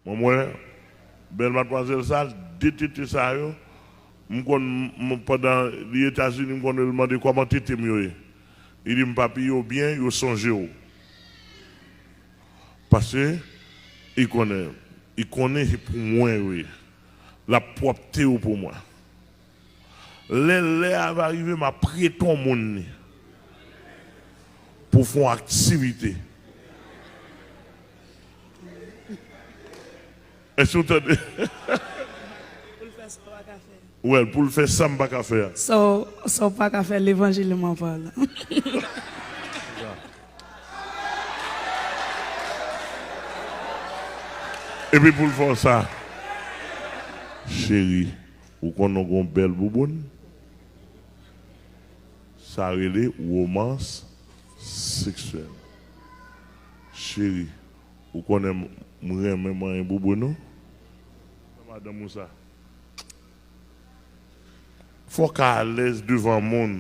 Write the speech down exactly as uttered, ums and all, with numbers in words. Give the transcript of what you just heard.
Mwen, mwen, bèl madmwazèl sa, de tete sa yo, m konn, m, pandan li Etazini, m konn li mande kòman tete m yo ye. Li di m, "Papi, yo byen, yo sonje w." Paske li konnen, li konnen se pou mwen yo ye. L ap pwòpte yo pou mwen. Lè lè a va rive, m ap prete yon moun li pou fè yon aktivite. Èske w tande? Pou l fè sa w pa ka fè. Well, pou l fè sa m pa ka fè a. Sa w, sa w pa ka fè, levanjil m ap pale. Epi pou l fè w sa, cheri, ou konn ou gon bèl bouboun? Sa rele womans seksyèl. Cheri, ou konnen m, m renmen manyen bouboun ou? Madanm ou sa. Fò w ka alèz devan moun.